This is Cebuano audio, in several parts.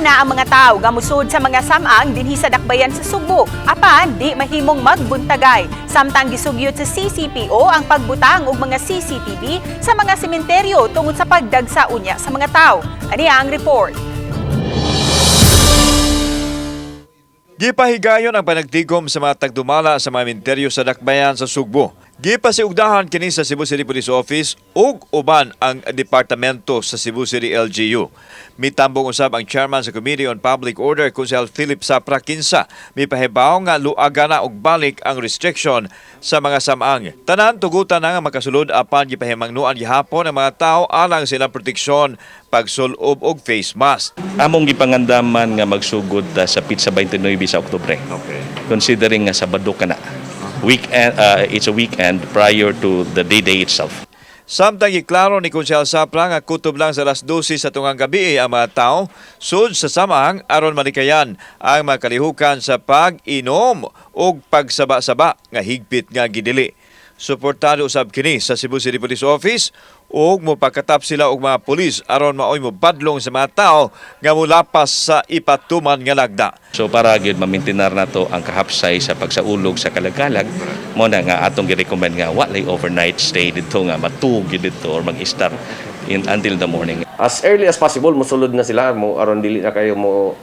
na ang mga tao nga musud sa mga samang dinhi sa dakbayan sa Sugbo apan di mahimong magbuntagay. Samtang gisugyot sa CCPO ang pagbutang og mga CCTV sa mga sementeryo tungod sa pagdagsa unya sa mga tao. Ani ang report. Gipahigayon ang panagtigom sa mga tagdumala sa mga minteryo sa dakbayan sa Sugbo. Gipasiugdahan kini sa Cebu City Police Office ug uban ang departamento sa Cebu City LGU. Mitambong usab ang chairman sa Committee on Public Order, Konsehal Philip Sapra Kinsa. Mipahibaw nga luaga na og balik ang restriction sa mga samang. Tanan tugutan na nga makasulod apan gipahimangnuan gihapon ang mga tao alang sa ilang proteksyon pagsulob og face mask. Among gipangandaman nga magsugod ta sa petsa 29 sa Oktubre. Considering nga Sabado kana. Weekend, it's a weekend prior to the D-Day itself. Samtang giklaro ni Konsehal Sapra nga kutob lang sa alas 12 sa tungang gabi ang mga tao sud sa samang aron malikayan ang mga kalihukan sa pag-inom ug pagsaba-saba nga higpit nga gidili. Suportado usab kini sa Cebu City Police Office ug mopakatap sila og mga pulis aron maoy mobadlong sa mga tao nga molapas sa ipatuman nga lagda. So para gyud mamintinar nato ang kahapsay sa pagsaulog sa kalagkalag, mo na nga atong gi-recommend nga walay overnight stay didto, nga matug gyud didto or mag-istar in until the morning. As early as possible mosulod na sila mo aron dili na kayo mo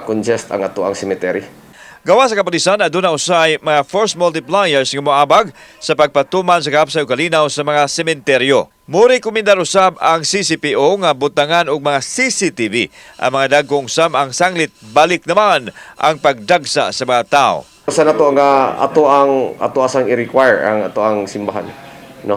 congest ang ato ang cemetery. Gawa sa kapulisan, aduna usay mga force multipliers nga moabag sa pagpatuman sa kahapsay ug kalinaw sa mga sementeryo. Murekomendar usab ang CCPO nga butangan og mga CCTV ang mga dagkong samang sanglit balik naman ang pagdagsa sa mga tao. Sa nato nga ato asang i-require ang ato ang simbahan, no,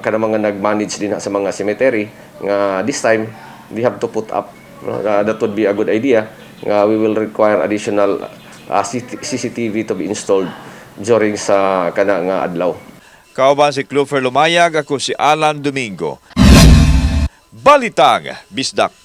kada mga nag-manage din na sa mga cemetery nga this time we have to put up, no? That would be a good idea nga we will require additional CCTV to be installed during sa kana nga adlaw. Kauban si Clover Lumayag, ako si Alan Domingo. Balitang Bisdak.